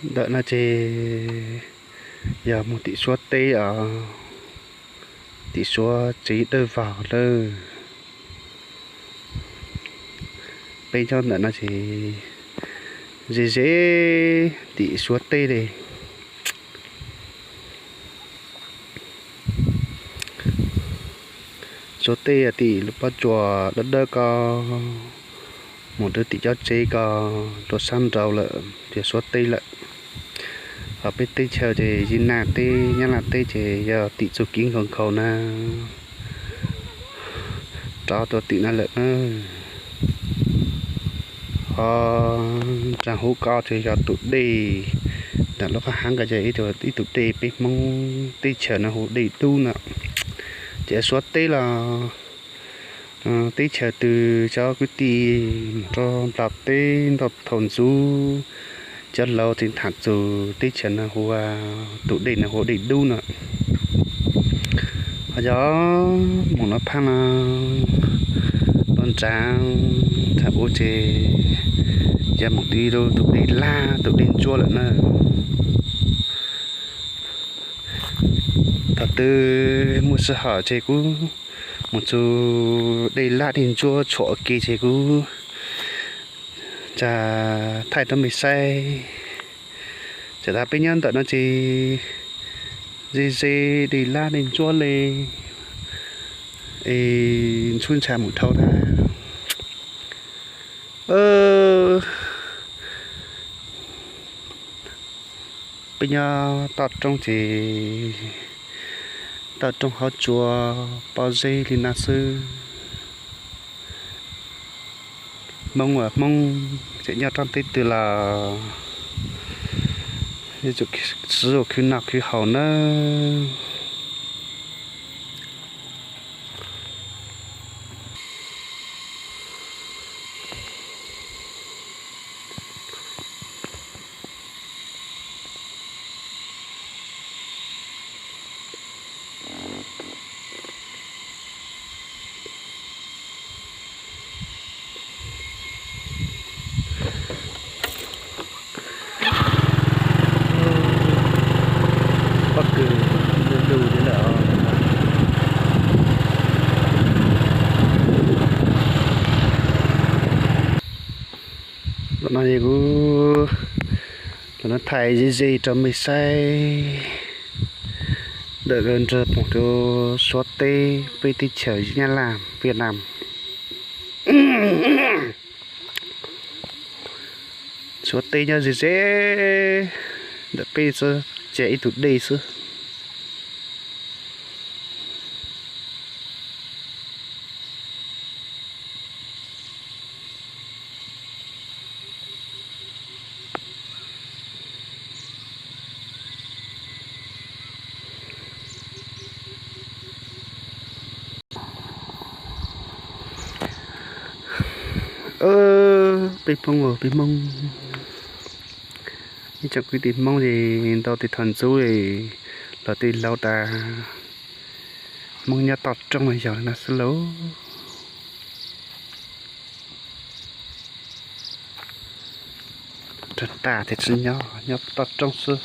Ntawm no ces yog mus tim suab teb os, tim suab tsev dawb vog lawm. Peb nyob ntawm no ces ze ze tim suab teb li. Suab teb tim lub pob tsuas dawb dawb ko, mus rau tim cov tsev ko, rau sab nraud lawm ces suab teb lawm. Ho peb teb chaws ces Nyab Laj teb, Nyab Laj teb ces yog tim txuj kev nkhaus nkhaus na, rov rau tim no lawm na. Ho nraag huv ko ces yog tus dej, ntawm lub qab haav ko ces ib tus dej peb Hmoob teb chaws no hu Dej Dub no. Ces suab teb los teb chaws twg cov kwv tij mus rau nplog teb nrau thaum ntxuv, cov laus tseem tham txug teb chaws no hu ua, tus dej no hu Dej Dub no. Ho yog mus no phab no, ua ntsav thaum ub ces yog mus ti rau tus dej Laj tus dej Ntsuab lawm na. Thaum twg muaj sij hawm ces kuv mus txug dej Laj dej Ntsuab tshuam ua ke ces kuv tsa thaij rau mej saib. Txawm tas peb nyob ntawm no ces ze ze dej Laj dej Ntsuab li, es ntxhub ntsha mus dhau tag. Peb nyob toj roob ces toj roob hauv tsua pob zeb li no xwb. Hmoob uas Hmoob tseem nyob roob teb twg los yuav tsum siv ua khwv noj khwv haus nawb. Pob kws du du thiab lawm. Ntawm no kuv los no thaij ze ze rau mej saib ntawm nrog poog rau suab teb peb teb chaws Nyab Laj Viaj Nam. Suab teb nyob ze ze ntawm peb xwb, ces ib tug dej xwb. Peb Hmoob, peb Hmoob, ib tsoom kwv tij Hmoob es ntau tes thaum ntxub los tej laus tas Hmoob nyob toj roob yog li no xwb lauj. Rag tas tes tsi nyob, nyob toj roob xwb.